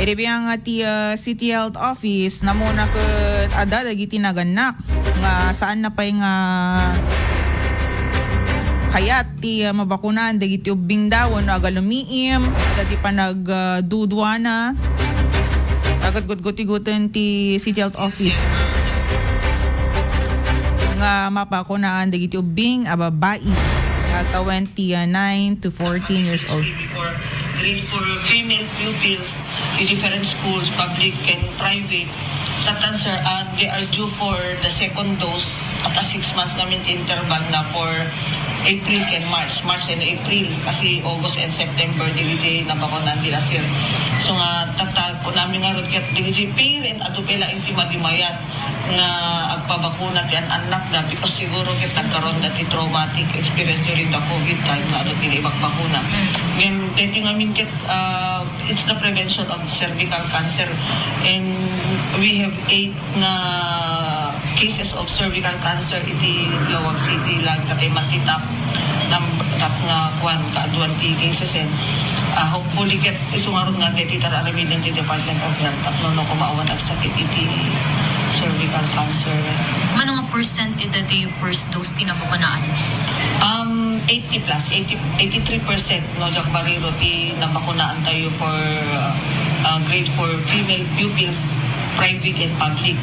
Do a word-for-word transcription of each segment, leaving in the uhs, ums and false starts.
Idi biang ti, ah, City Health Office, namuna ket adda dagiti nagannak nga saan na pay nga kayat ti, ah, mabakunaan dagiti ubbingda wenno agalumiim, dagiti panag, ah, duduana. Agud gutgutgoten ti City Health Office nga mapakunaan dagiti ubbing a babai nga tawen ti, ah, nine to fourteen years old. For grade four female pupils, the different schools, public and private, that answer, uh, they are due for the second dose at a six months namin interval na for April and March, March and April, kasi August and September, dagiti nabakunan di last year. So nga, tatag ko namin nga rod ket dagiti parent, ato pala inti madimayat nga agpabakuna ti an-annakda because siguro ket nagkaroon da ti traumatic experience during the COVID time nga adu ti naibakbakuna. Ngem, deti ngamin ket, ah, it's the prevention of cervical cancer. And we have eight na cases of cervical cancer iti Laoag City lang, katay man ti top, nam-, top nga kuan, kaaduan ti cases. And, ah, hopefully ket isu ngarud nga deti tar-aramiden ti Department of Health tapno no koma awan agsakit iti cervical cancer. Mano nga percent ita ti first dose ti nabakunaan? Um, eighty plus, eighty, eighty-three percent, no, diak bariro ti nabakunaan tayo for, uh, uh, grade four female pupils, private and public.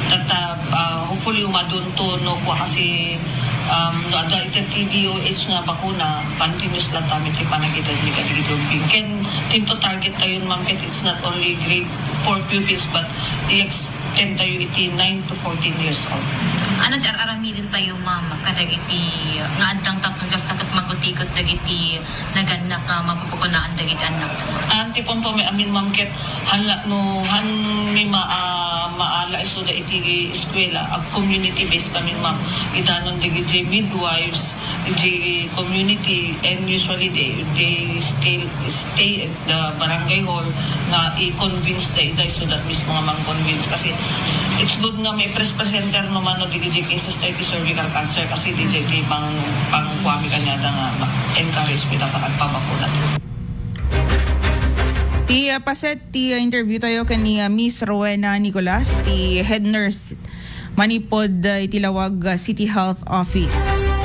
That, uh, uh, hopefully, umadun to, no, kua kasi, um, no, adda iti T D O H nga bakuna, continuous lang tayo ti panagitad ni kadigidong. Ken, tinto target tayo, ma'am, ket it's not only grade four pupils, but i-extend tayo iti nine to fourteen years old. Ano ti ar-aramiden tayo, ma'am, kadagiti nga addang tapno kasakit magutikot dagiti nagannak nga mapapakunaan dagiti annak? Anti pon pa may amin, ma'am, ket hala no han mi ma-, ah, maala isuda iti eskwela, ag community based kami, ma'am. Idanon dagiti midwives, iti community, and usually they, they stay, stay at the barangay hall nga i-convince da ida, so that mismo nga mang-convince. Kasi it's good nga may pres-, presenter no mano dagiti cases tayo ti cervical cancer kasi dagiti pang, pangkuami kaniada nga ma-, encourage mi dapat agpabakuna. Ti, ah, paset ti, ah, interview tayo ken ni, ah, Miss Rowena Nicolas, ti head nurse manipud, ah, iti Laoag, ah, City Health Office.